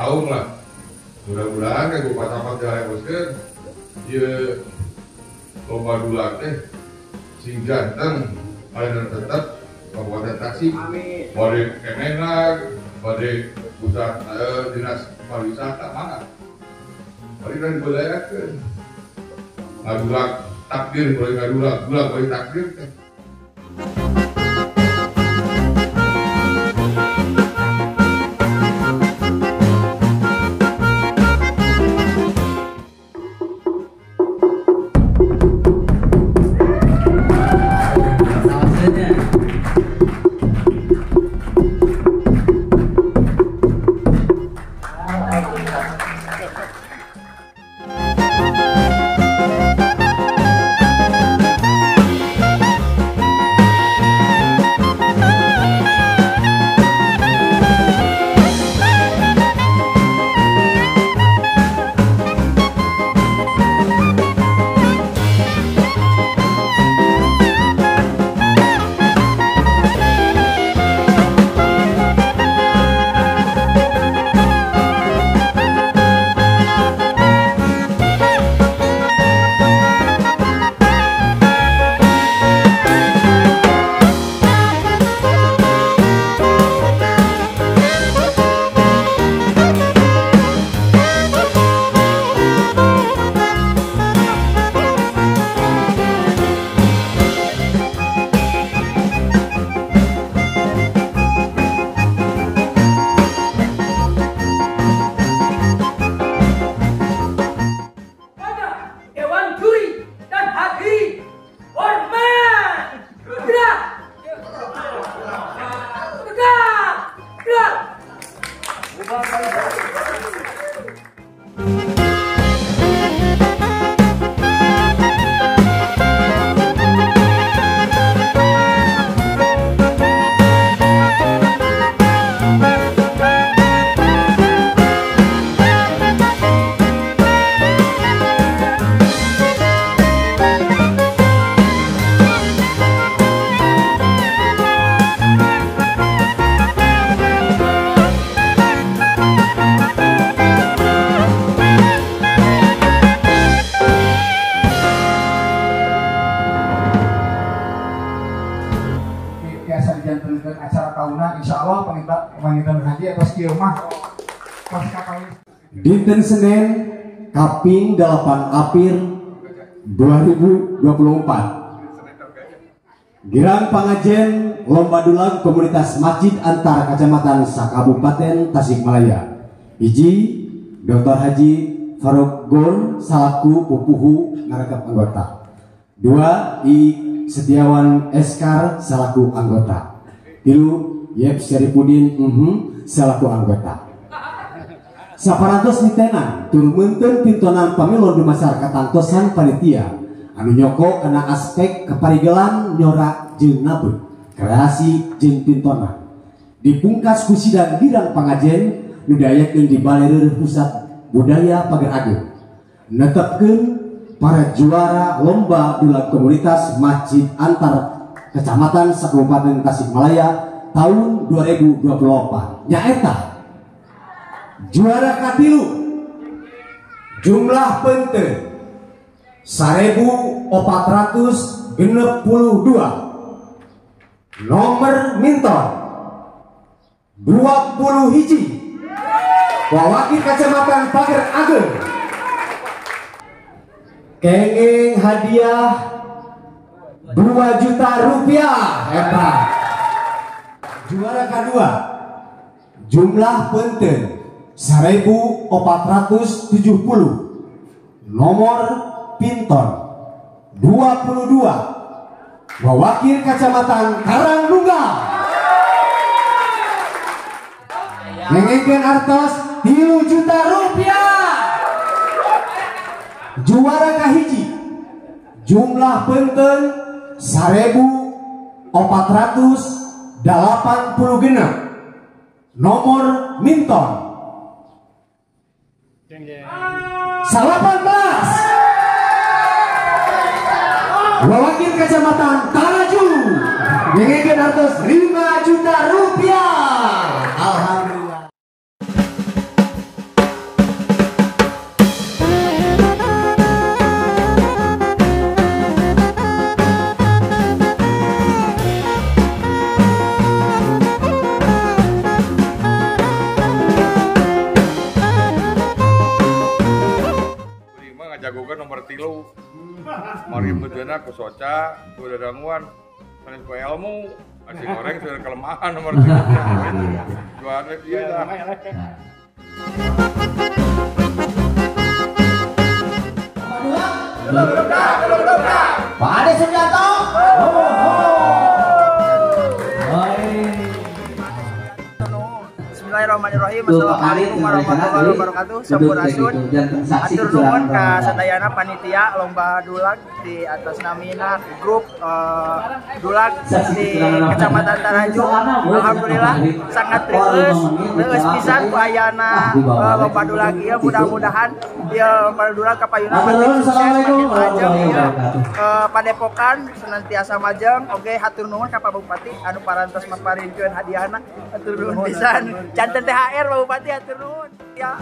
saung lah. Mudah-mudahan kayak Bapak Camat diharapkeun ieu lomba dulag teh sing janten ayeuna tetep Kabupaten Tasik. Amin. Bade Kemenag, bade pusat dinas pariwisata mana? Bade kan dibudayakeun. Ngadulag takdir boleh ngadulag, dulag boleh takdir teh. Acara tahunan, insya Allah panitia haji atas kieu mah Dinten Senin kaping 8 April 2024 Girang Pangajen Lomba Dulag Komunitas Masjid Antar Kecamatan Sakabupaten Tasikmalaya. Hiji Dr. Haji Faruk Gor salaku pupuhu ngarekep anggota. 2 I Setiawan Eskar salaku anggota. 3 Yep Syarifudin salaku anggota. Saparantos nitenan tur meunteun pintonan pamilon di masyarakat antosan panitia anu nyoko kana aspek keparigelan nyora jeung nabeuh kreasi jeung pintonan. Dipungkas ku sidang girang pangajen nu diayakeun di Balai Pusat Budaya Pager Agung. Netepkeun para juara lomba dulag komunitas masjid antar Kecamatan Sakabupaten Tasikmalaya tahun 2024. Nyaeta juara katilu jumlah pente 1462 nomor minton 20 hiji Wawakil Kecamatan Pager Agung kenging hadiah 2 juta rupiah. Hebat. Juara kedua jumlah penten 1470 nomor pinton 22 Wawakil Kecamatan Karangnunggal nengengkeun artos 3 juta rupiah. Juara kahiji jumlah penten 1486 nomor minton 18 Wawakil Kecamatan Taraju nengengkeun artos 5 juta rupiah. Alhamdulillah. 3. Mari meujeuna ku soca, ku dadanguan, sanes ku ilmu, nasi goreng sudah kelemahan nomor 3. Juara ieu tah. Pak Ade Sugianto. Bismillahirrahmanirrahim. Assalamualaikum warahmatullahi wabarakatuh. Sampurasun. Atur nuhun ka sadayana panitia lomba dulag di atas namina grup dulag di Kecamatan Taraju. Alhamdulillah sangat reueus pisan ku ayana lomba dulag ieu. Mudah-mudahan ieu lomba dulag kapayuna makin sukses, makin majeng ieu padepokan senantiasa majeng. Oge hatur nuhun ka Pak Bupati anu parantos maparinkeun hadiahna. Hatur nuhun pisan. Janten THR Pak Bupati, hatur nuhun. Ya.